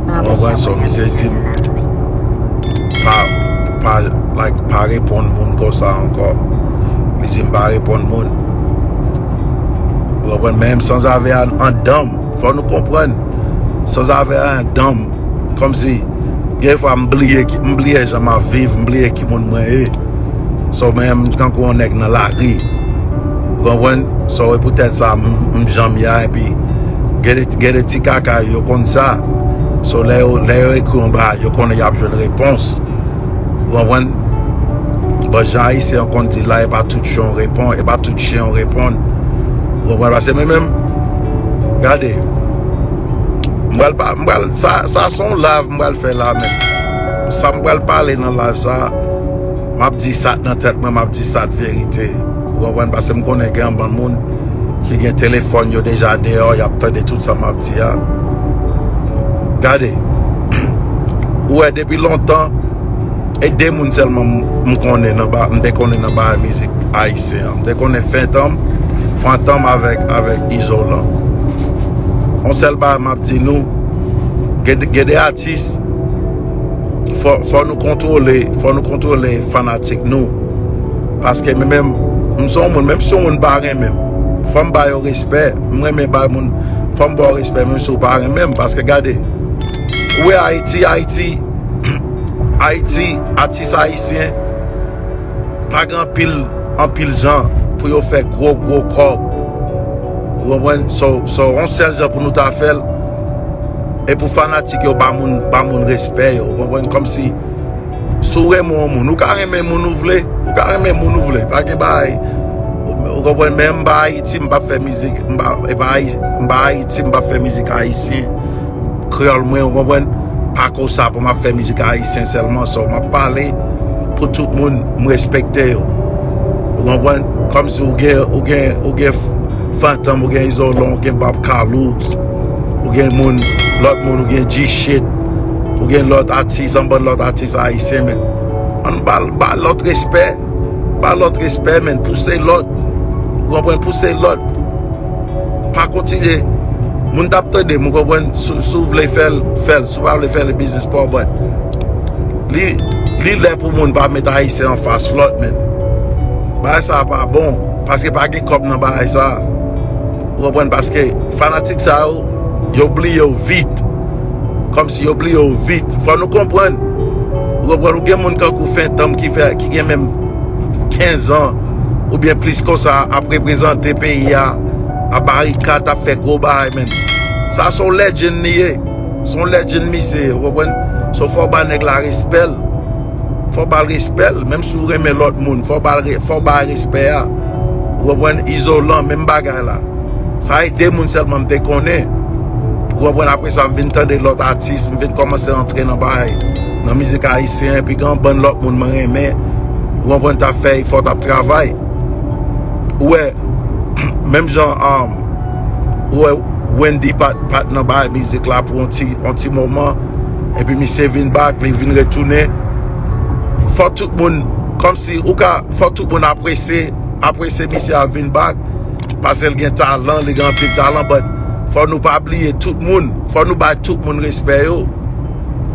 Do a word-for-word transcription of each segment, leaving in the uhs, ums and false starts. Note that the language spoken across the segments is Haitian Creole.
Ou konprann? So, misye di m pa, pa, like, pa reponn moun konsa ankò. Li di m pa reponn moun. Ou konprann? Menm sanzave a anndan m, fò nou konprann. Sanzave a anndan m. Kòmsi, gen fwa m bliye ki, m bliye jan m ap viv, m bliye ki moun mwen ye. So, men m tankou yon nèg nan lari. Ou konprann? So, e poutèt sa, m, m jan m ye a, epi gen de, gen de ti kaka, yo konn sa. So, lè yo, lè yo ekri yon bagay, yo konnen y ap jwenn repons. Ou konprann? Bon, jan Ayisyen yo konn di la, e pa tout chen yon reponn, e pa tout chen yon reponn. Ou konprann? Paske mwen menm, gade, m pral pa, m pral, sa, sa se yon live m pral fè la, men sa m pral pale nan live sa, m ap di sa k nan tèt mwen, m ap di sa k verite. Ou konprann? Paske m konnen gen anbann moun ki gen telefòn yo deja deyò, y ap tande tout sa m ap di a. Gade, ou wè, depi lontan, e de moun sèlman m, m konnen nan ba, m te konnen nan bagay mizik ayisyen an. M te konnen Fantom, Fantom avèk, avèk Izolan. Yon sèl bagay m ap di nou, gen, gen de atis, fò, fò nou kontwole, fò nou kontwole fanatik nou. Paske mwen menm, m se yon moun, menm si yon moun pa renmen m, fò m ba yo respè. M renmen bay moun, fò m ba w respè, menm si w pa renmen m. Paske gade, ou wè Ayiti, Ayiti, Ayiti, atis ayisyen, pa gen anpil, anpil jan pou yo fè gwo, gwo kòb. Ou konprann? So, so, yon sèl jan pou nou ta fè l, e pou fanatik yo ba moun, ba moun respè yo. Ou konprann? Kòmsi, si w renmen yon moun, ou ka renmen moun ou vle, ou ka renmen moun ou vle, pa gen bagay. Ou, ou konprann? Men m pa Ayiti, m p ap fè mizik, m pa, e pa Ayi-, m pa Ayiti, m p ap fè mizik ayisyen. Kreyòl mwen, ou konprann? Pa konsa pou m ap fè mizik ayisyen sèlman, so m ap pale pou tout moun m respekte yo. Ou konprann? Kòmsi ou gen, ou gen, ou gen F-, Fantom, ou gen Izolan, ou gen Bob Carlos, ou gen moun, lòt moun, ou gen G-Shit, ou gen lòt atis, anbann lòt atis ayisyen, men. Ann ba, ba lòt respè, ba lòt respè, men, pouse lòt. Ou konprann? Pouse lòt. Pa kontinye. Moun t ap tande m, ou konprann? Si, si w vle fè l, fè l. Si w pa vle fè l, e biznis pa w, but li, li lè pou moun pa met ayisyen anfas lòt, men. Bagay sa a pa bon, paske pa gen kòb nan bagay sa a. Ou konprann? Paske fanatik sa yo, yo bliye w vit. Kòmsi yo bliye w vit. Fò nou konprann. Ou konprann? Ou gen moun kankou Fantom ki fè, ki gen menm kenz an, oubyen plis konsa, ap reprezante peyi a, ap barikad, ap fè gwo bagay, men. Sa se yon legend li ye. Se yon legend misye ye, ou konprann? So, fò w ba nèg la respè l. Fò w ba l respè l. Menm si w renmen lòt moun, fò w ba l re-, fò w ba l respè a. Ou konprann? Izolan, menm bagay la. Sa e de moun sèlman m te konnen. Ou konprann? Apre sa, m vin tande lòt atis, m vin kòmanse antre nan bagay, nan mizik ayisyen, epi gen yon bann lòt moun mwen renmen. Ou konprann? T ap fè efò, t ap travay. Ou wè, menm jan, um, ou wè, Wendy pa t, pa t nan bagay mizik la pou yon ti, yon ti moman, epi misye vin back, li vin retounen. Fò tout moun, kòmsi ou ka, fò tout moun apresye, apresye misye a vin back, paske l gen talan, li gen anpil talan, but fò nou pa bliye tout moun, fò nou bay tout moun respè yo.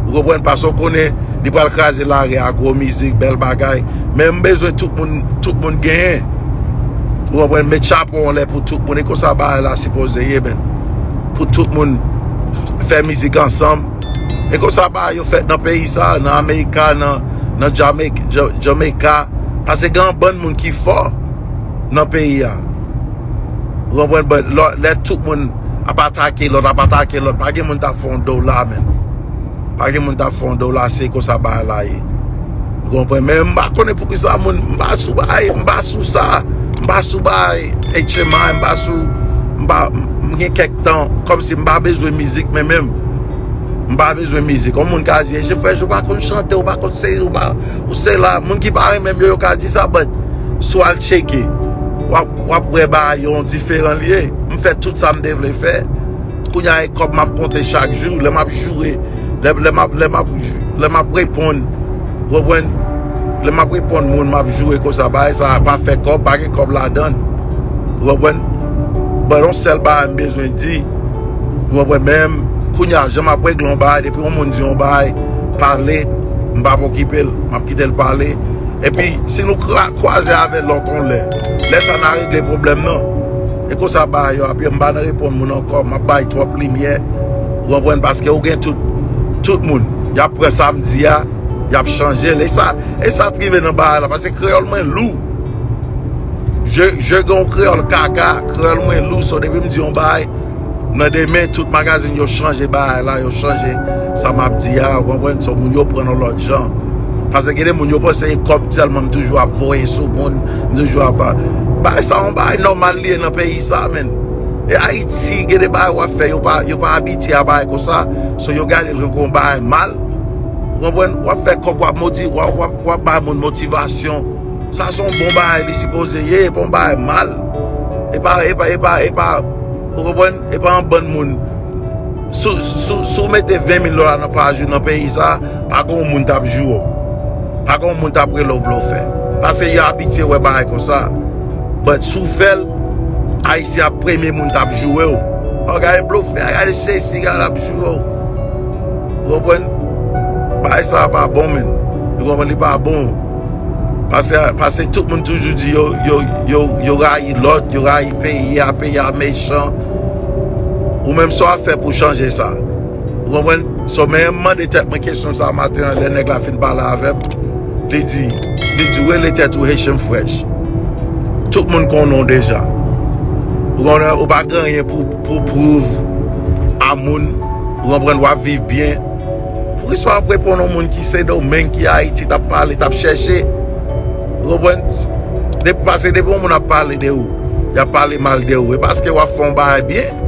Ou konprann? Paske w konnen, li pral kraze lari a, gwo mizik, bèl bagay. Men m bezwen tout moun, tout moun genyen. Ou konprann? Met chapo anlè pou tout moun. E konsa bagay la sipoze ye, men. Pou tout moun fè mizik ansanm. E konsa bagay yo fèt nan peyi sa, nan Amerika, nan, nan Jamek-, Ja-, Jamaica. Paske gen yon bann moun ki fò nan peyi a. Ou konprann? But lò, lè tout moun ap atake lòt, ap atake lòt, pa gen moun t ap fè yon dola, men. Pa gen moun t ap fè yon dola, se konsa bagay la ye. Ou konprann? Men m pa konnen poukisa moun, m pa sou bagay, m pa sou sa. M pa sou bagay H M I, m pa sou, m pa, m gen kèk tan, kòmsi m pa bezwen mizik, men menm. M pa bezwen mizik. Yon moun ka di, "Je frè, ou pa konn chante, ou pa konn se, ou pa, ou se la." Moun ki pa renmen m yo, yo ka di sa, but si w al tcheke, w ap, w ap wè bagay yo yon diferan li ye. M fè tout sa m te vle fè. Kounye a, e kòb m ap konte chak jou. Lè m ap joure, lè, lè m ap, lè m ap, lè m ap reponn, ou konprann? Lè m ap reponn moun, m ap joure konsa. Bagay sa a pa fè kòb, pa gen kòb ladan l. Ou konprann? But yon sèl bagay m bezwen di, ou konprann? Men m, Kounye a, jan m ap regle yon bagay, depi yon moun di yon bagay, pale, m p ap okipe l, m ap kite l pale. Epi, si nou kwa- kwaze avè l lòt yon lè, lè sa n a regle pwoblèm nan. E konsa bagay yo ap ye, m pa nan reponn moun ankò, m ap bay twòp limyè, ou konprann, paske ou gen tout, tout moun, y ap pran sa m di a, y ap chanje l. E sa, e sa t rive nan bagay la, paske kreyòl mwen lou. Je, je gen yon kreyòl kaka, kreyòl mwen lou, so depi m di yon bagay, nan demen, tout magazin yo chanje bagay la, yo chanje sa m ap di a, ou konprann? So, moun yo pran yon lòt jan. Paske gen de moun yo panse e kòb sèlman m toujou ap voye sou moun, m toujou ap. Bagay sa, yon bagay nòmal li ye nan peyi sa, menn. E Ayiti, gen de bagay w ap fè, yo pa, yo pa abitye a bagay konsa, so yo gade l tankou yon bagay mal. Ou konprann? W ap fè kòb, w ap moti-, w ap, w ap, w ap bay moun motivasyon. Sa se yon bon bagay li sipoze ye, e pa yon bagay mal. E pa, e pa, e pa, e pa, ou konprann? E pa yon bann moun. Si, si, si w mete ven mil dola nan paj ou nan peyi sa, pa gen yon moun t ap joure w. Pa gen yon moun t ap rele w blofè. Paske yo abitye wè bagay konsa. But si w fè l, Ayisyen ap premye moun t ap joure w. Ò, gade blofè, gade sesi, gade ap joure w. Ou konprann? Bagay sa pa bon, menn. Ou konprann? Li pa bon. Paske, paske tout moun toujou di yo, yo, yo, yo rayi lòt, yo rayi peyi a, peyi a mechan. Ou menm sa w ap fè pou chanje sa? Ou konprann? So, men m mande tèt mwen kesyon sa maten an, lè nèg la fin pale avè m. Li di, li di, rele tèt ou Haitian Fresh. Tout moun konnen w deja. Ou konnen, ou pa gen anyen pou, pou pwouve a moun. Ou konprann, w ap viv byen. Poukisa w ap reponn yon moun ki Sendomeng, ki Ayiti, t ap pale, t ap chèche? Ou konprann? Depi, paske depi yon moun ap pale de ou, y ap pale mal de ou, e paske w ap fè yon bagay byen.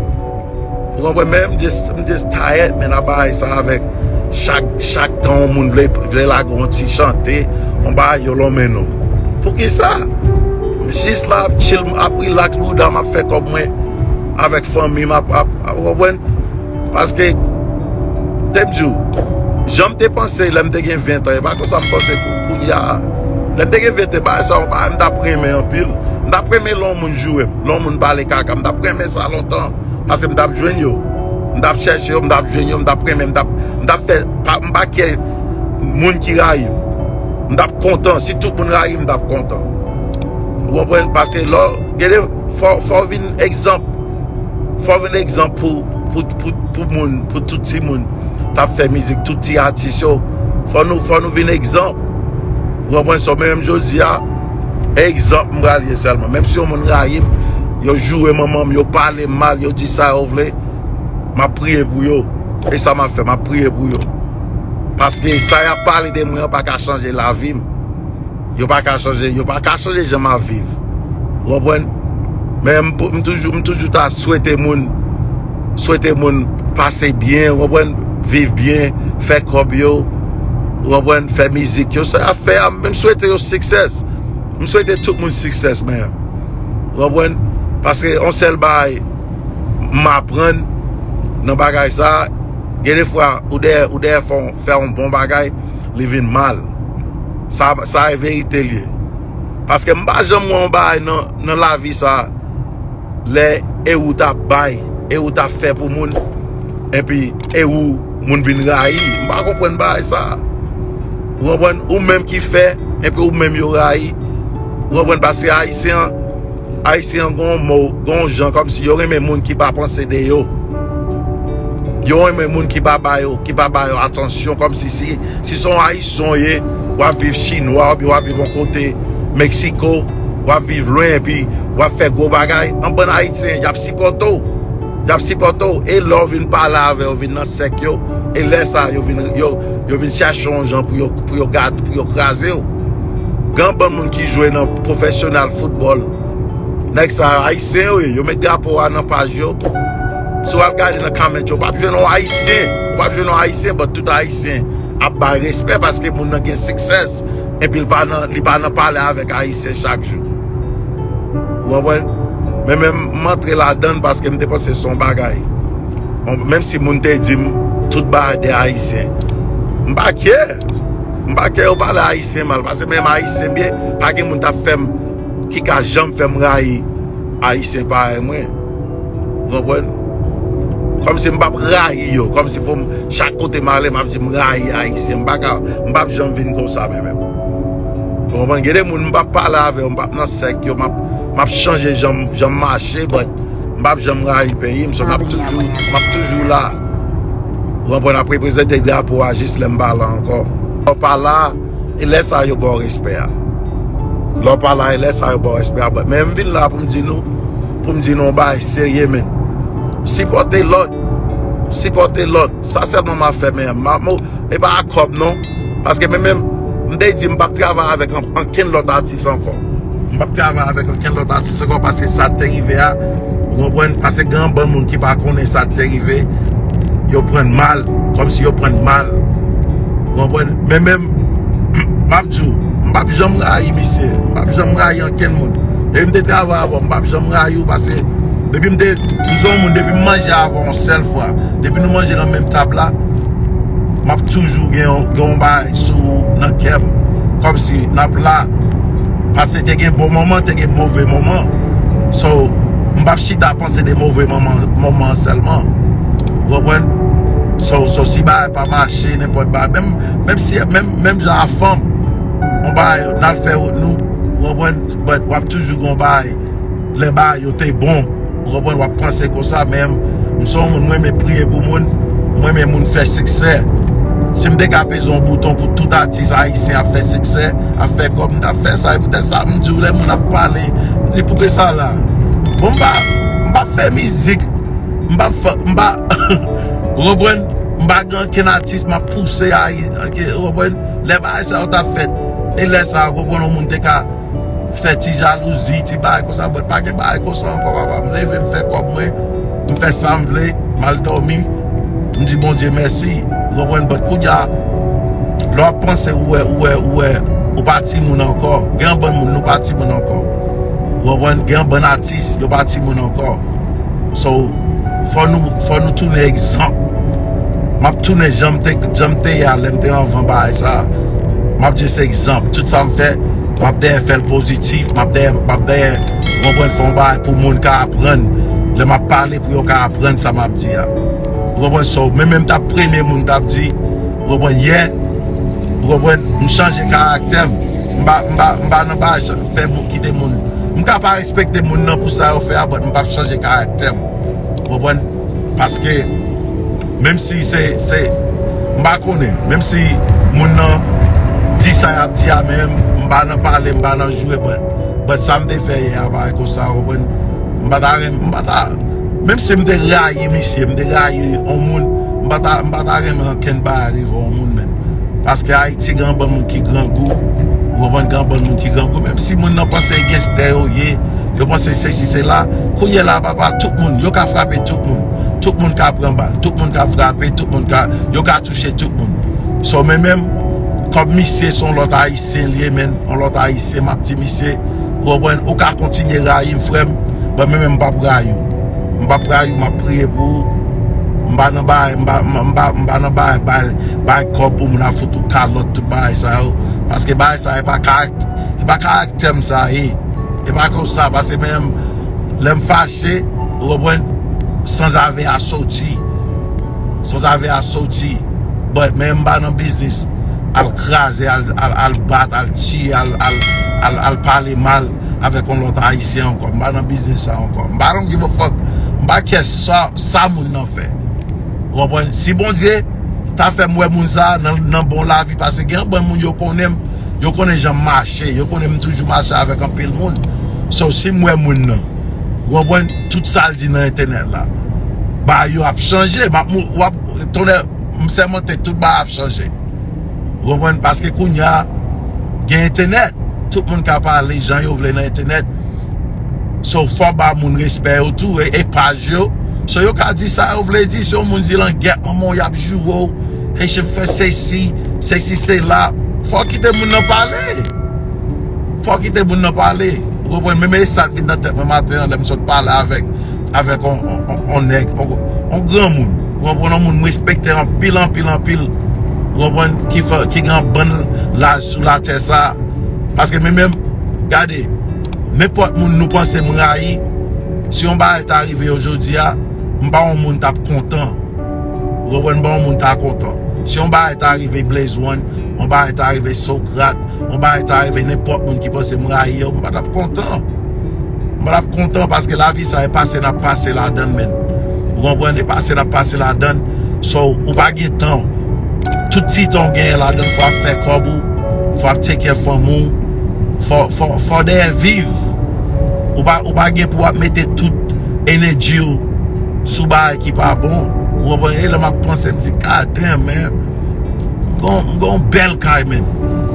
Ou konprann? Men m just, m just tired, men, a bagay sa avèk chak, chak tan yon moun vle, vle lage yon ti chante, yon bagay yo lonmen nou. Poukisa? M jis la ap chill, m ap relax bouda m, ap fè kòb mwen avèk fanmi m, ap, ap, ap, ou konprann? Paske, te m di w, jan m te panse lè m te gen ven tan, e pa konsa m panse kou-, kounye a. Lè m te gen ven tan, bagay sa, yon bagay m t ap renmen anpil. M t ap renmen lè yon moun joure m, lè yon moun pale kaka, m t ap renmen sa lontan. Paske m t ap jwenn yo. M t ap chèche yo, m t ap jwenn yo, m t ap renmen, m t ap, m t ap fè, pa, m pa kè moun ki rayi m. M t ap kontan. Si tout moun rayi m, m t ap kontan. Ou konprann? Paske lè, gen de, fò, fò w vin egzanp. Fò w vin egzanp pou, pou, pou, pou moun, pou tout timoun k ap fè mizik, tout ti atis yo. Fò nou, fò nou vin egzanp. Ou konprann? So, men menm jodi a, egzanp m pral ye sèlman. Menm si yon moun rayi m, yo joure manman m, yo pale m mal, yo di sa yo vle, m ap priye pou yo. E sa m ap fè, m ap priye pou yo. Paske sa y ap pale de mwen an pa ka chanje lavi m. Yo pa ka chanje, yo pa ka chanje jan m ap viv. Ou konprann? Men m, m toujou, m toujou ta swete moun, swete moun pase byen, ou konprann? Viv byen, fè kòb yo, ou konprann? Fè mizik yo, sa y ap fè a, m swete yo success. M swete tout moun success, men. Ou konprann? Paske yon sèl bagay m aprann nan bagay sa, gen de fwa, ou dèyè, ou dèyè fè yon, fè yon bon bagay, li vin mal. Sa, sa e verite l ye. Paske m pa janm wè yon bagay nan, nan lavi sa, lè e ou t ap bay, e ou t ap fè pou moun, epi e ou, moun vin rayi. M pa konprann bagay sa. Ou konprann? Ou menm ki fè, epi ou menm yo rayi. Ou konprann? Paske Ayisyen an, Ayisyen an gon mo, gon jan kòmsi yo renmen moun ki pa panse de yo. Yo renmen moun ki pa ba yo, ki pa ba yo atansyon, kòmsi si, si se yon Ayisyen w ye, w ap viv Chinwa, oubyen w ap viv yon kote Meksiko, w ap viv lwen, epi w ap fè gwo bagay, yon bann Ayisyen, y ap sipòte w. Y ap sipòte w. E lè w vin pale avè yo, vin nan sèk yo, e lè sa, yo vin, yo, yo vin chèche yon jan pou yo, pou yo gad, pou yo kraze w. Gen yon bann moun ki jwe nan pwofesyonèl foutbòl. Nèg sa yo ayisyen yo ye, yo met drapo a nan paj yo. Si w al gade nan comment yo, w p ap jwenn yon ayisyen, w p ap jwenn yon ayisyen, but tout ayisyen ap bay respè paske moun nan gen success, epi li pa nan, li pa nan pale avèk ayisyen chak jou. Ou konprann? Men, men m antre ladan l paske m te panse se yon bagay. Bon, menm si moun te di m tout bagay de ayisyen, m pa kè. M pa kè yo pale ayisyen mal, paske menm ayisyen byen, pa gen moun t ap fè m, ki ka janm fè m rayi ayisyen parèy mwen. Ou konprann? Kòmsi m p ap rayi yo, kòmsi pou m, chak kote m ale, m ap di m rayi Ayisyen. M pa ka, m p ap janm vin konsa menm. Ou konprann? Gen de moun m p ap pale avè yo, m p ap nan sèk yo, m ap, m ap chanje jan m, jan m mache, but m p ap janm rayi peyi m, so m ap toujou, m ap toujou la. Ou konprann? Ap reprezante drapo a jis lè m pa la ankò. Lè w pa la, e lè sa yo ba w respè a. Lè w pa la, e lè sa yo ba w respè a. But men m vin la pou m di nou, pou m di nou yon bagay serye, men. Sipòte lòt. Sipòte lòt. Sa sèlman m ap fè, men m ap, e pa a kòb non. Paske men menm, m te di m p ap travay avèk an- ankenn lòt atis ankò. M p ap travay avèk ankenn lòt atis ankò paske sa te rive a, ou konprann? Paske gen yon bann moun ki pa konnen sa te rive, yo pran mal, kòmsi yo pran mal. Ou konprann? Men menm, m ap di w, m p ap janm rayi misye, m p ap janm rayi ankenn moun. Depi m te travay avè w, m p ap janm rayi w paske depi m te, m se yon moun, depi m manje avè w yon sèl fwa, depi nou manje nan menm tab la, m ap toujou gen yon, gen yon bagay sou ou nan kè m. Kòmsi n ap la. Paske te gen bon moman, te gen move moman. So, m p ap chita panse de move moman, moman an sèlman. Ou konprann? So, so si bagay pa mache, nenpòt bagay, menm, menm si, menm, menm jan a fanm, yon bagay, n al fè wout nou, ou konprann? But w ap toujou gen yon bagay, lè bagay yo te bon, ou konprann, w ap panse konsa, men m se yon moun, mwen renmen priye pou moun, mwen renmen moun fè siksè. Si m te ka peze yon bouton pou tout atis ayisyen ap fè siksè, ap fè kòb, m t ap fè sa, e poutèt sa m di w lè moun ap pale, m di poukisa la? Bon, m pa, m pa fè mizik, m pa fè, m pa, ou konprann? M pa gen ankenn atis m ap pouse a, ou konprann? Lè bagay sa yo t ap fèt, e lè sa, ou konprann, yon moun te ka fè ti jalouzi, ti bagay konsa, but pa gen bagay konsa ankò, papa. M leve, m fè kòb mwen, m fè sa m vle, m al dòmi, m di Bondye mèsi. Ou konprann? But kounye a, lè w ap panse, ou wè, ou wè, ou wè, ou pa timoun ankò. Gen yon bann moun, nou pa timoun ankò. Ou konprann? Gen yon bann atis, yo pa timoun ankò. So, fò nou, fò nou tounen egzanp. M ap tounen jan m te, jan m te ye a lè m te anvan bagay sa a. M ap di se egzanp. Tout sa m fè, m ap dèyè fè l pozitif, m ap dèyè, m ap dèyè, ou konprann, fè yon bagay pou moun ka aprann. Lè m ap pale pou yo ka aprann sa m ap di a. Ou konprann? So, men menm t ap premye moun t ap di, ou konprann, yè, ou konprann, m chanje karaktè m. M pa, m pa, m pa nan bagay fè moun kite moun. M ka pa respekte moun nan pou sa yo fè a, but m p ap chanje karaktè m. Ou konprann? Paske, menm si se, se, m pa konnen, menm si moun nan di sa y ap di a, men m pa nan pale, m pa nan jwe, but, but sa m te fè yè a, bagay konsa, ou konprann? M pa ta renmen, m pa ta, menm si m te rayi misye, m te rayi yon moun, m pa ta, m pa ta renmen ankenn bagay rive yon moun, men. Paske Ayiti gen yon bann moun ki grangou. Ou konprann, gen yon bann moun ki grangou. Menm si moun nan panse genstè yo ye, yo panse sesi sela, kounye la, papa, tout moun, yo ka frape tout moun. Tout moun ka pran bal, tout moun ka frape, tout moun ka, yo ka touche tout moun. So, men menm, kòm misye se yon lòt Ayisyen li ye, men, yon lòt Ayisyen, m ap di misye, ou konprann, ou ka kontinye rayi m, frè m, but men menm m p ap rayi w. M p ap rayi w, m ap priye pou ou. M pa nan bagay, m pa, m pa, m pa, m pa nan bagay, bay, bay kòb pou moun ap fout ou kalòt, tout bagay sa yo. Paske bagay sa yo, e pa karak-, e pa karaktè m sa ye. E pa konsa, paske menm lè m fache, ou konprann, sanzave a soti. Sanzave a soti. But, men m pa nan biznis al kraze, al, al, al bat, al tiye, al, al, al, al pale mal avèk yon lòt Ayisyen ankò. M pa nan biznis sa ankò. M pa don't give a fuck. M pa kè sa, sa moun nan fè. Ou konprann? Si Bondye ta fè m wè moun sa a nan, nan bon lavi, paske gen yon bann moun yo konnen m, yo konnen jan m mache, yo konnen m toujou mache avèk anpil moun. So, si m wè moun nan, ou konprann, tout sa l di nan entènèt la, bagay yo ap chanje. M ap mou-, w ap, tonnè, m sèmante tout bagay ap chanje. Ou konprann? Paske kounye a, gen entènèt. Tout moun ka pale jan yo vle nan entènèt. So, fò ba moun respè yo tou, e, e paj yo. So, yo ka di sa yo vle di. Si yon moun di langèt manman w, y ap joure w. Haitian fè sesi, sesi sela. Fò kite moun nan pale. Fò kite moun nan pale. Ou konprann? Menm e sa k vin nan tèt mwen maten an, lè m sot pale avèk, avèk on, on, on, on nèg, on, on granmoun. Ou konprann? On moun m respekte anpil, anpil, anpil. Ou konprann? Ki fè, ki gen yon bann laj sou latè sa a. Paske men menm, gade, nenpòt moun nou panse m rayi, si yon bagay ta rive yo jodi a, M pa yon moun t ap kontan. Ou konprann? M pa yon moun ta kontan. Si yon bagay ta rive Blaze One, yon bagay ta rive Socrate, yon bagay ta rive nenpòt moun ki panse m rayi yo, m pa t ap kontan. M pa t ap kontan paske lavi sa e pase n ap pase ladann, menn. Ou konprann? E pase n ap pase ladann. So, ou pa gen tan. Tout ti tan w genyen ladann, fò w ap fè kòb ou, fò w ap take care fanmi w, fò, fò, fò dèyè viv. Ou pa, ou pa gen pou w ap mete tout enèji w sou bagay ki pa bon. Ou konprann? E lè m ap panse, m di, God damn, man. M gon, m gon bèl kay, man.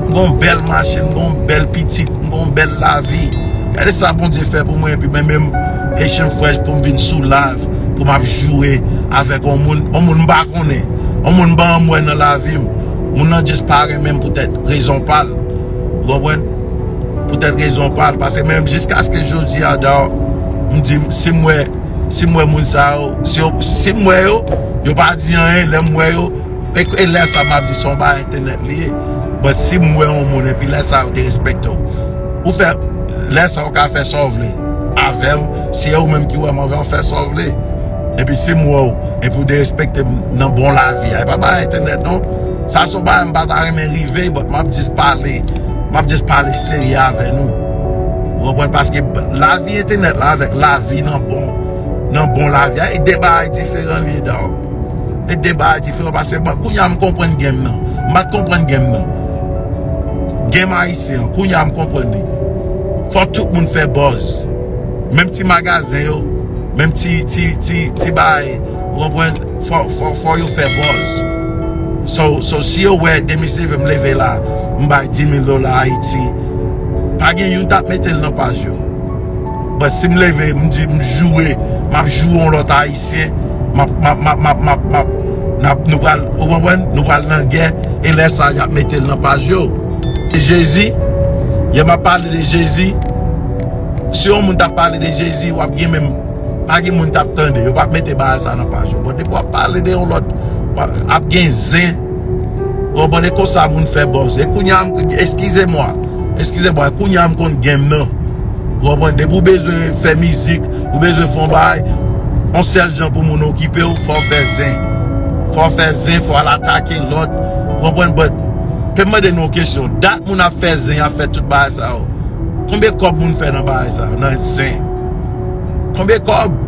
M gon bèl machin, m gon bèl pitit, m gon bèl lavi. Gade sa Bondye fè pou mwen, epi men menm Haitian Fresh pou m vin sou live, pou m ap joure avèk yon moun, yon moun m pa konnen, yon moun m pa janm wè nan lavi m. Moun nan just pa renmen m poutèt rezon pa l. Ou konprann? Poutèt rezon pa l. Paske menm jiskaske jodi a, da, m di, si m wè, si m wè moun sa yo, si yo, si m wè yo, yo pa di anyen, lè m wè yo, e, e lè sa m ap di se yon bagay entènèt li ye. But si m wè yon moun, epi lè sa yo derespekte w, ou fè, lè sa ou ka fè sa w vle avè m, si e ou menm ki wè m anvè w, fè sa w vle. Epi si m wè w, epi w derespekte m nan bon lavi a, e pa bagay entènèt non. Sa se yon bagay m pa ta renmen rive, but m ap just pale, m ap just pale serye avè nou. Ou konprann? Paske lavi entènèt la avèk lavi nan bon, nan bon lavi a, e de bagay diferan li ye, dawò. E de bagay diferan, paske bon, kounye a m konprann game nan. M pa t konprann game nan. Game ayisyen an, kounye a m konprann li. Fò tout moun fè buzz. Menm ti magazen yo, menm ti, ti, ti, ti bagay, ou konprann? Fò, fò, fò yo fè buzz. So, so si yo wè demen se leve m leve la, m bay di mil dola Ayiti, pa gen youn t ap mete l nan paj yo. But si m leve, m di, m joure, m ap joure yon lòt ayisyen, m ap, m ap, m ap, m ap, m ap, m ap, n ap, nou pral, ou konprann? Nou pral nan gè, e lè sa, y ap mete l nan paj yo. E Jezi, yè m ap pale de Jezi, si yon moun t ap pale de Jezi, w ap gen menm, pa gen moun t ap tande, yo p ap mete bagay sa nan paj yo. Bon, depi w ap pale de yon lòt, w ap, ap gen zen, ou konprann, e konsa moun fè buzz. E kounye a, m, eskize mwa, eskize mwa, kounye a m konn game nan. Ou konprann? Depi w bezwen fè mizik, ou bezwen fè yon bagay, yon sèl jan pou moun okipe w, fò w fè zen. Fò w fè zen, fò w al atake lòt. Ou konprann? But, ke m mande nou yon kesyon. Dat moun ap fè zen, ap fè tout bagay sa yo. Konbyen kòb moun fè nan bagay sa yo, nan zen? Konbyen kòb?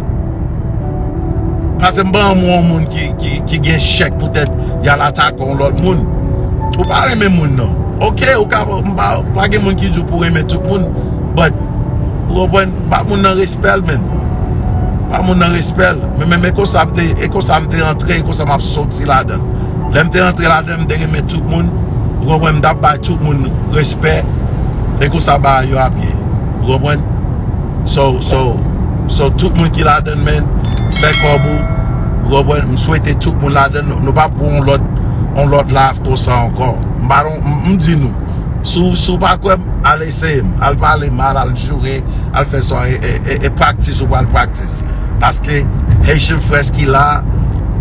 Paske m pa renmen yon moun ki, ki, ki gen chèk poutèt y al atake yon lòt moun. Ou pa renmen moun nan. Ok, ou ka, m pa, pa gen moun ki di w pou renmen tout moun. But, ou konprann, ba moun nan respè l, menn. Ba moun nan respè l. Men, men, men konsa m te, e konsa m te antre, e konsa m ap soti ladan l. Lè m te antre ladan l, m te renmen tout moun. Ou konprann, m t ap bay tout moun respè. E konsa bagay yo ap ye. Ou konprann? So, so, so, tout moun ki ladan l, menn, fè kòb ou. Ou konprann? M swete tout moun ladan l. Nou, nou pa pou yon lòt, yon lòt live konsa ankò. M pa, m, m di nou, si w, si w pa kwè m, al eseye m. Al pale mal, al joure, al fè sa, e, e, e, e practice ou pral practice. Paske Haitian Fresh ki la,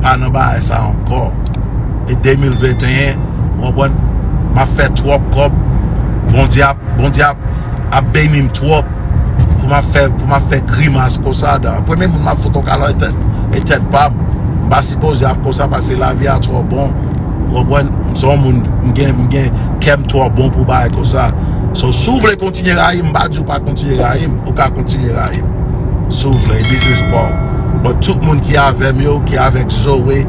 pa nan bagay sa ankò. E de mil venteyen, ou konprann? M ap fè twòp kòb. Bondye ap, Bondye ap, ap beni m twòp. Pou m ap fè, pou m ap fè grimas konsa, dan. Premye moun m ap fout yon kalòt, e tèt, e tèt pa m. M pa sipoze ap konsa, paske lavi a twò bon. Ou konprann? M se yon moun, m gen, m gen kè m twò bon pou bagay konsa. So, si w vle kontinye rayi m, m pa di w pa kontinye rayi m. Ou ka kontinye rayi m. Si w vle, e biznis pa w. But tout moun ki avè m yo, ki avèk Zoe,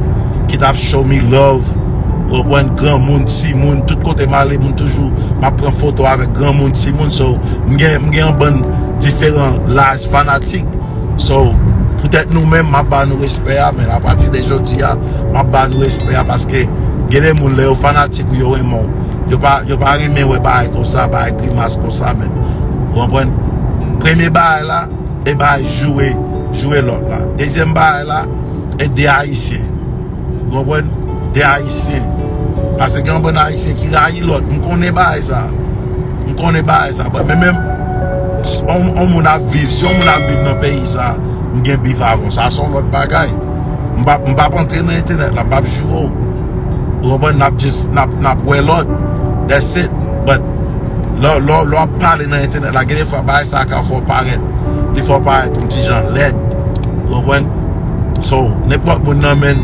ki t ap show me love, ou konprann, granmoun, timoun, tout kote m ale, moun toujou, m ap pran foto avèk granmoun, timoun. So, m gen, m gen yon bann diferan laj fanatik. So, poutèt nou menm, m ap ba nou respè a, men apati de jodi a, m ap ba nou respè a, paske gen de moun, lè yo fanatik ou, yo renmen w, yo pa, yo pa renmen wè bagay konsa, bagay grimas konsa, menn. Ou konprann? Premye bagay la, e bay joure, joure lòt la. Dezyèm bagay la, e de Ayisyen. Ou konprann? De Ayisyen. Paske gen yon bann Ayisyen ki rayi lòt. M konnen bagay sa. M konnen bagay sa. But men menm, on, on moun ap viv, si on moun ap viv nan peyi sa, m gen bif avè w. Sa se yon lòt bagay. M p ap, m p ap antre nan entènèt la, m p ap joure w. Ou konprann? N ap just, n ap, n ap wè lòt. That's it. But lè, lè, lè w ap pale nan entènèt la, gen de fwa bagay sa ka fè w parèt, li fè w parèt yon ti jan lèd. Ou konprann? So, nenpòt moun nan, men,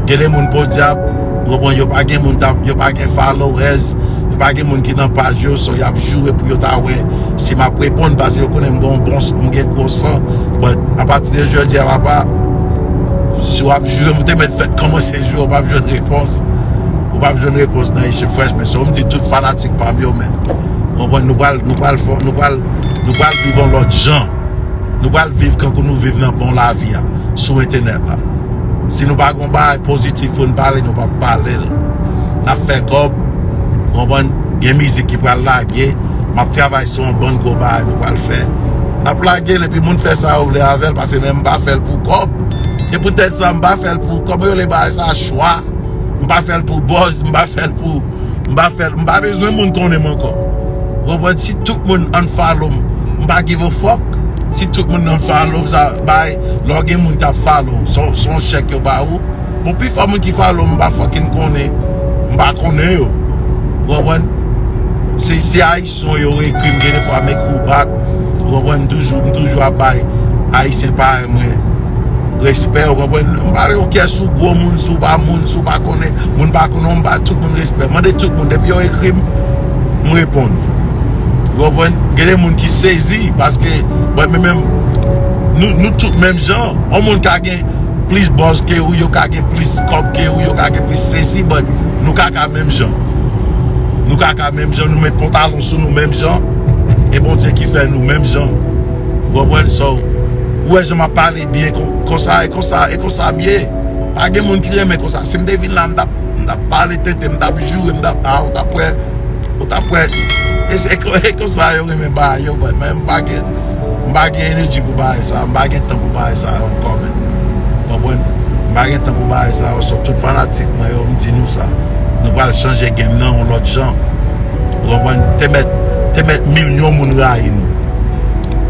gen de moun podyab, ou konprann, yo pa gen moun t ap, yo pa gen followers, yo pa gen moun ki nan paj yo, so y ap joure pou yo ta wè si m ap reponn, paske yo konnen m gen yon bon, m gen gwo san. But apati de jodi a, papa, si w ap joure, m te mèt fèk kòmanse joure, w p ap jwenn repons. Ou p ap jwenn repons nan Haitian Fresh, men so m di tout fanatik pa m yo, men. Ou konprann, nou pral, nou pral fò, nou pral, nou pral viv yon lòt jan. Nou pral viv kankou nou viv nan bon lavi a, sou entènèt la. Si nou pa gon bagay pozitif pou n pale, nou p ap pale l. N ap fè kòb, ou konprann, gen mizik ki pral lage, m ap travay sou yon bann gwo bagay nou pral fè. N ap lage l, epi moun fè sa yo vle avè l, paske men m pa fè l pou kòb. E poutèt sa, m pa fè l pou, kòman yo rele bagay sa, chwa. M pa fè l pou buzz, m pa fè l pou, m pa fè l, m pa bezwen moun konnen m ankò. Ou konprann? Si tout moun unfollow m, m pa give a fuck. Si tout moun unfollow m, sa bay, lè w gen moun k ap follow w, se yon, se yon chèk yo ba ou. Bon, pifò moun ki follow m, m pa fucking konnen, m pa konnen yo. Ou konprann? Se, se Ayisyen yo ekri m, gen de fwa m ekri w back. Ou konprann? M toujou, m toujou ap bay Ayisyen parèy mwen respè, ou konprann? M pa yon kè sou gwo moun, si w pa moun, si w pa konnen, moun pa konnen w, m ba tout moun respè. Mande tout moun, depi yo ekri m, m reponn. Ou konprann? Gen de moun ki sezi, paske, bon, men menm, nou, nou tout menm jan. Yon moun ka gen plis buzz ke ou, yo ka gen plis kòb ke ou, yo ka gen plis sesi, but nou ka ka menm jan. Nou ka ka menm jan, nou met pantalon sou nou menm jan, e Bondye ki fè nou menm jan. Ou konprann? So, ou wè jan m ap pale byen kon, konsa, e konsa, e konsa m ye. Pa gen moun ki renmen konsa. Si m te vin la, m t ap, m t ap pale tenten, m t ap joure, m t ap, ah, ou t ap wè, ou t ap wè. E se kon, e konsa yo renmen bagay yo, but men m pa gen, m pa gen eneji pou bagay sa, m pa gen tan pou bagay sa yo ankò, men. Ou konprann? M pa gen tan pou bagay sa yo, so tout fanatik mwen yo, m di nou sa. Nou pral chanje game nan yon lòt jan. Ou konprann? Te mèt, te mèt milyon moun rayi nou.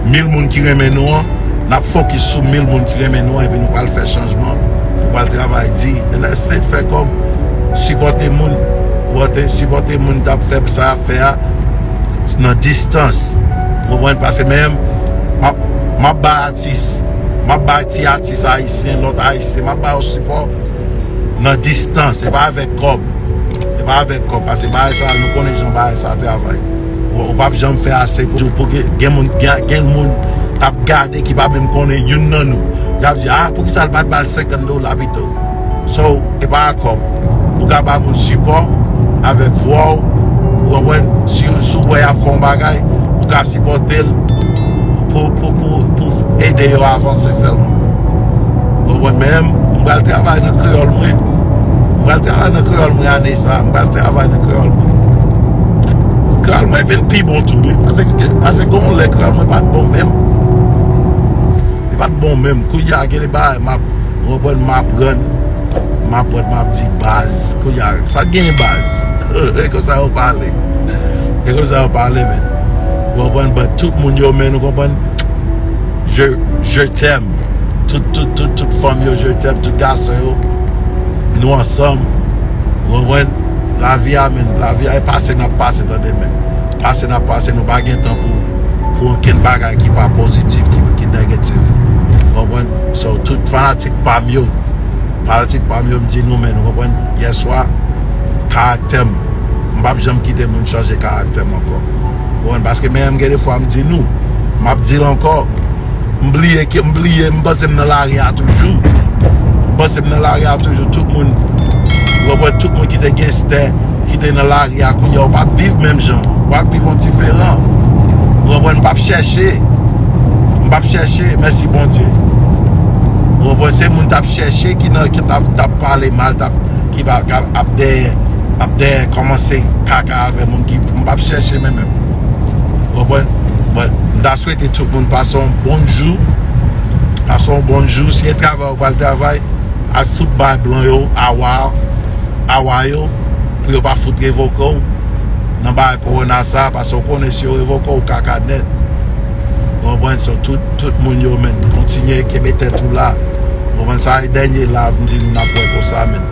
Mil moun ki renmen nou an, n ap fokis sou mil moun ki renmen nou an, epi nou pral fè chanjman, nou pral travay di, e n ap eseye fè kòb, sipòte moun, ou konprann, sipòte moun k ap fè sa y ap fè a, nan distans, ou konprann, paske menm, m ap, m ap bay atis, m ap bay ti atis ayisyen, lòt ayisyen, m ap ba yo sipò, nan distans, e pa avèk kòb. E pa avèk kòb, paske bagay sa, nou konnen jan bagay sa travay. Ou, ou p ap janm fè ase pou, pou gen, gen moun, gen, gen moun t ap gade ki pa menm konnen youn nan nou. Y ap di, ah, poukisa l pa t ba l senkant dola pito? So, e pa ak kòb. Ou ka ba moun sipò avèk vwa w, ou konprann? Si, si w wè y ap fè yon bagay, ou ka sipòte l pou, pou, pou, pou ede yo avanse sèlman. Ou konprann? Men m, m pral travay nan kreyòl mwen. M pral travay nan kreyòl mwen ane sa. M pral travay nan kreyòl mwen. Kreyòl mwen vin pi bon tou, wi. Paske, paske gen yon lè kreyòl mwen pa t bon menm. Li pa t bon menm. Kounye a, gen de bagay, m ap, ou konprann, m aprann. M aprann, m ap di baz. Kounye a, sa genyen baz. E konsa yo pale. E konsa yo pale, men. Ou konprann, but tout moun yo, men, ou konprann? Je, je t'aime. Tout, tout, tout, tout fanm yo, je t'aime. Tout gason yo, nou ansanm. Ou konprann? Lavi a, men. Lavi a, e pase n ap pase, tande, men. Pase n ap pase, nou pa gen tan pou, pou okenn bagay ki pa pozitif, ki, ki negatif. Ou konprann? So, tout fanatik pa m yo, fanatik pa m yo, m di nou, men, ou konprann? Yèswa, karaktè m, m p ap janm kite moun chanje karaktè m ankò. Ou konprann? Paske menm gen de fwa m di nou, m ap di l ankò, m bliye ke, m bliye, m panse m nan lari a toujou. M panse m nan lari a toujou, tout moun, ou konprann, tout moun ki te genstè, ki te nan lari a, kounye a, ou p ap viv menm jan. Ou ap viv yon diferan. Ou konprann? M p ap chèche. M p ap chèche. Mèsi, Bondye. Ou konprann? Se moun t ap chèche ki nan, ki t ap, t ap pale mal, t ap, ki pa, k ap, ap dèyè, ap dèyè kòmanse kaka avè moun ki, m p ap chèche menm, menm. Ou konprann? But, m ta swete tout moun pase yon bon jou. Pase yon bon jou. Si e travay ou pral travay, al fout bay blan yo, awa, awa yo, pou yo pa fout revoke w nan bagay kowona sa, paske w konnen si yo revoke w, ou kaka nèt. Ou konprann? So, tout, tout moun yo, men, kontinye kenbe tèt ou la. Ou konprann? Sa e dènye live m di nou n ap wè konsa, men.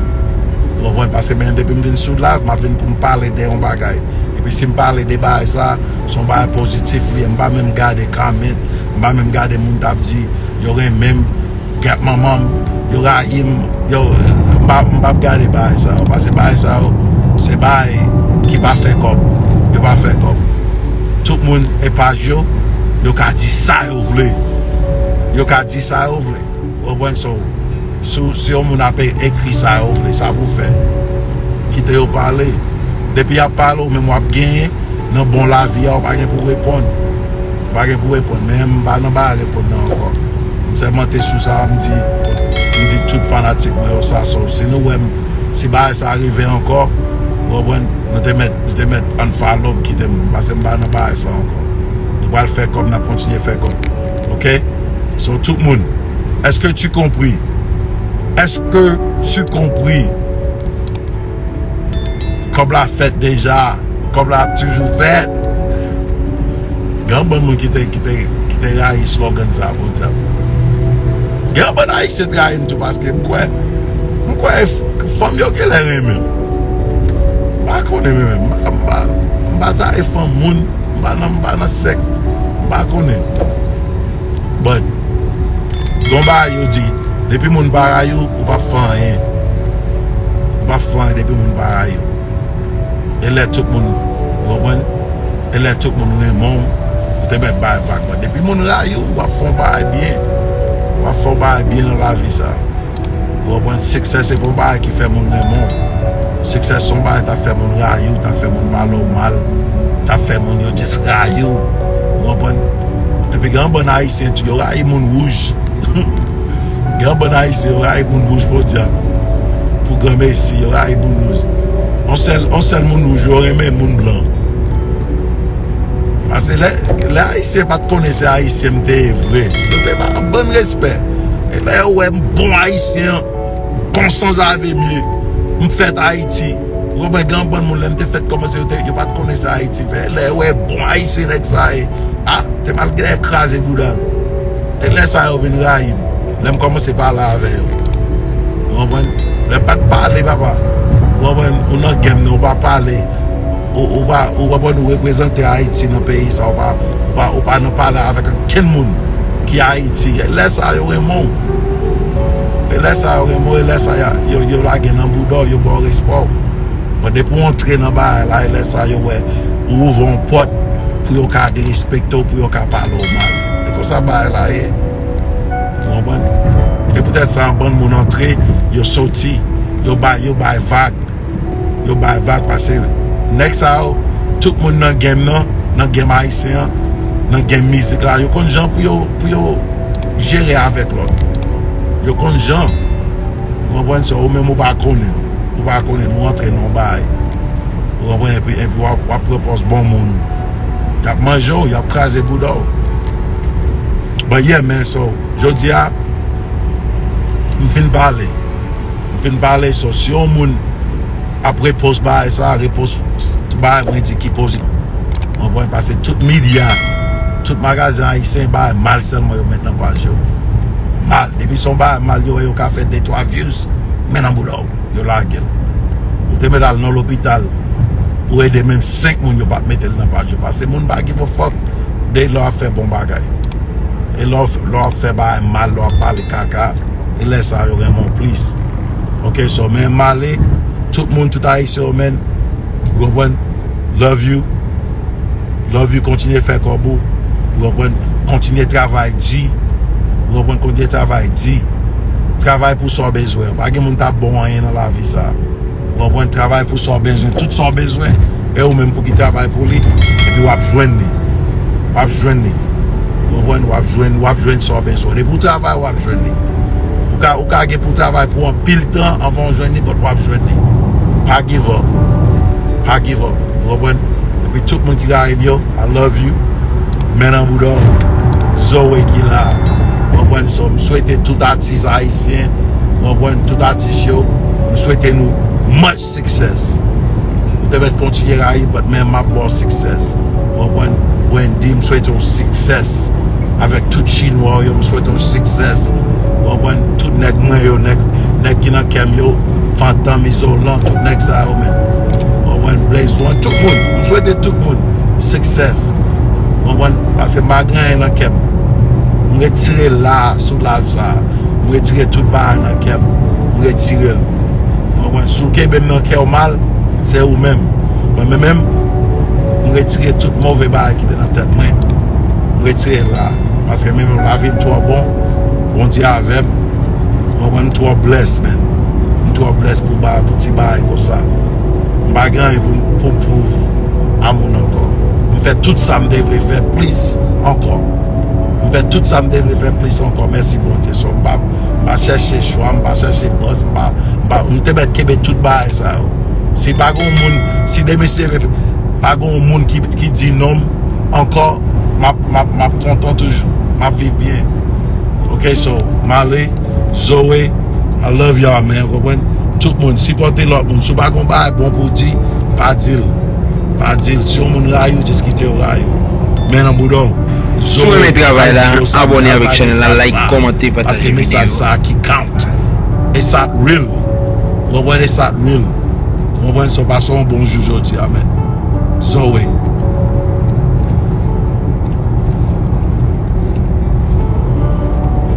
Ou konprann? Paske, men, depi m vin sou live, m ap vin pou m pale de yon bagay. Epi si m pale de bagay sa, se yon bagay pozitif li ye. M pa menm gade comment, m pa menm gade moun t ap di yo renmen m, Ak manman m, yo rayi m, yo, m pa, m p ap gade bagay sa yo, paske bagay sa yo, se bagay ki pa fè kòb, yo pa fè kòb. Tout moun e paj yo, yo ka di sa yo vle, yo ka di sa yo vle, ou konprann? So, si, si yon moun ap e- ekri sa yo vle, sa pou fè, kite yo pale. Depi y ap pale, ou menm w ap genyen, nan bon lavi a, ou pa gen pou reponn. Ou pa gen pou reponn, men m pa nan bagay reponn nan ankò. M sèlman te sou sa, m di, m di tout fanatik mwen yo sa, so, si nou wè m, si bagay sa rive ankò, ou konprann, nou te mèt, nou te mèt unfollow m, kite m, paske m pa nan bagay sa ankò. Nou pral fè kòb, n ap kontinye fè kòb. Ok? So, tout moun, est-ce que tu compris? Est-ce que tu compris? Kòb la fèt deja. Kòb la ap toujou fèt. Gen yon bann moun ki te, ki te, ki te rayi slogan sa, podyab. Gen yon bann Ayisyen te rayi m tou paske m kwè, m kwè f- fanm yo genlè renmen m. M pa konnen mwen menm. M pa, m pa, m pa ta e fanm moun. M pa nan, m pa nan sèk. M pa konnen. But, gon bagay yo di, depi moun pa rayi w, ou p ap fè anyen. Ou p ap fè anyen depi moun pa rayi w. E lè tout moun, ou konprann? E lè tout moun renmen w, ou te mèt bay vag. But depi moun rayi w, w ap fè yon bagay byen. W ap fè yon bagay byen nan lavi sa. Ou konprann? Siksè se pa yon bagay ki fè moun renmen w. Siksè se yon bagay t ap fè moun rayi w, t ap fè moun pale w mal, t ap fè moun yo jis rayi w. Ou konprann? Epi gen yon bann Ayisyen tou, yo rayi moun wouj. Gen yon bann Ayisyen, yo rayi moun wouj, podyab. Pou granmesi, yo rayi moun wouj. On sèl, on sèl moun wouj, yo renmen moun blan. Paske lè, lè Ayisyen pa t konnen se Ayisyen m te ye vre, yo te ba m bann respè. E lè yo wè m bon Ayisyen, bon sanzave m ye, m fèt Ayiti. Ou konprann, gen yon bann moun, lè m te fèt kòmanse, yo te, yo pa t konnen se Ayiti m fèt. Lè yo wè bon Ayisyen nèg sa ye, a, te mal genlè kraze bouda l. E lè sa yo vin rayi m, lè m kòmanse pale avè yo. Ou konprann? Lè m pa t pale, papa. Ou konprann? Ou nan game nan, ou pa pale. Ou, ou pa, ou konprann, ou reprezante Ayiti nan peyi sa, ou pa, ou pa, ou pa nan pale avèk ankenn moun ki Ayiti. E lè sa yo renmen w. E lè sa yo renmen w, e lè sa yo, yo, yo lage nan bouda w, yo ba w respè w. But depi w antre nan bagay la, e lè sa yo wè ou ouvè yon pòt pou yo ka derespekte w, pou yo ka pale w mal. E konsa bagay la ye. Ou konprann? E poutèt sa, yon bann moun antre, yo soti, yo bay, yo bay vag. Yo bay vag paske nèg sa yo, tout moun nan game nan, nan game ayisyen an, nan game mizik la, yo konn jan pou yo, pou yo jere avèk lòt. Yo konn jan. Ou konprann? Se ou menm ou pa konnen. Ou pa konnen, nou antre nan yon bagay. Ou konprann? Epi, epi w ap, w ap pran pòz bon moun. Y ap manje w, y ap kraze bouda w. But yeah, man, so, jodi a, m fin pale. M fin pale, so, si yon moun ap repost bagay sa, repost bagay mwen di ki pozitif. Ou konprann? Paske tout medya, tout magazin ayisyen, bagay mal sèlman yo met nan paj yo. Mal. Depi se yon bagay mal yo wè yo ka fè de twa views, men nan bouda w, yo lage l. Ou te mèt al nan lopital pou ede menm senk moun, yo p ap mete l nan paj yo. Paske moun pa give a fuck de lè w ap fè bon bagay. E lè w, lè w ap fè bagay mal, lè w ap pale kaka, e lè sa yo renmen w plis. Ok, so, men m ale, tout moun, tout ayisyen yo, man, ou konprann? Love you. Love you, kontinye fè kòb ou. Ou konprann? Kontinye travay di. Ou konprann? Kontinye travay di. Travay pou sa w bezwen. Pa gen moun t ap ba w anyen nan lavi sa. Ou konprann? Travay pou sa w bezwen. Tout sa w bezwen, e ou menm pou ki travay pou li, epi w ap jwenn li. W ap jwenn li. Ou konprann? W ap jwenn, w ap jwenn sa w bezwen. Depi w travay, w ap jwenn li. Ou ka, ou ka gen pou w travay pou anpil tan anvan w jwenn li, but w ap jwenn li. Pa give up. Pa give up. Ou konprann? Epi tout moun ki rayi m yo, I love you. Men nan bouda w, Zoe ki la. Ou konprann? So, m swete tout atis ayisyen, ou konprann? Tout atis yo, m swete nou much success. Ou te mèt kontinye rayi, but men m ap ba w success. Ou konprann? Wendy, m swete w success. Avèk tout chinwa w yo, m swete w success. Ou konprann? Tout nèg mwen yo, nèg, nèg ki nan kè m yo, Fantom, Izolan, tout nèg sa yo, men. Ou konprann? Blaze One, tout moun. M swete tout moun success. Ou konprann? Paske m pa gen anyen nan kè m. M retire la sou live sa. M retire tout bagay nan kè m. M retire l. Ou konprann? Si w kenbe m nan kè w mal, se ou menm. Mwen menm, menm, m retire tout move bagay ki te nan tèt mwen. M retire l la. Paske menm lavi m twò bon. Bondye avè m. Ou konprann? M twò bless, man. M twò bless pou bagay, pou ti bagay konsa. M pa gen anyen pou, pou m pwouve a moun ankò. M fè tout sa m te vle fè plis ankò. M fè tout sa m te vle fè plis ankò. Mèsi Bondye. So, m pa, m pa chèche chwa, m pa chèche bòs, m pa, m pa, m te mèt kenbe tout bagay sa yo. Si pa gen moun, si demen se pa gen moun ki, ki di non m ankò, m ap, m ap, m ap kontan toujou. M ap viv byen. Ok, so, m ale. Zoe, I love y'all, man. Ou konprann? Tout moun, sipòte lòt moun. Si w pa gon bagay bon pou w di, pa di l. Pa di l. Si yon moun rayi w, jis kite yo rayi w. Men nan bouda w. Si w renmen travay la, abòne avèk chanèl la, like, kòmante, pataje videyo. Paske mesaj sa ki count. E sa real. Ou konprann? E sa real. Ou konprann? So, pase yon bon jou jodi a, man. Zoe.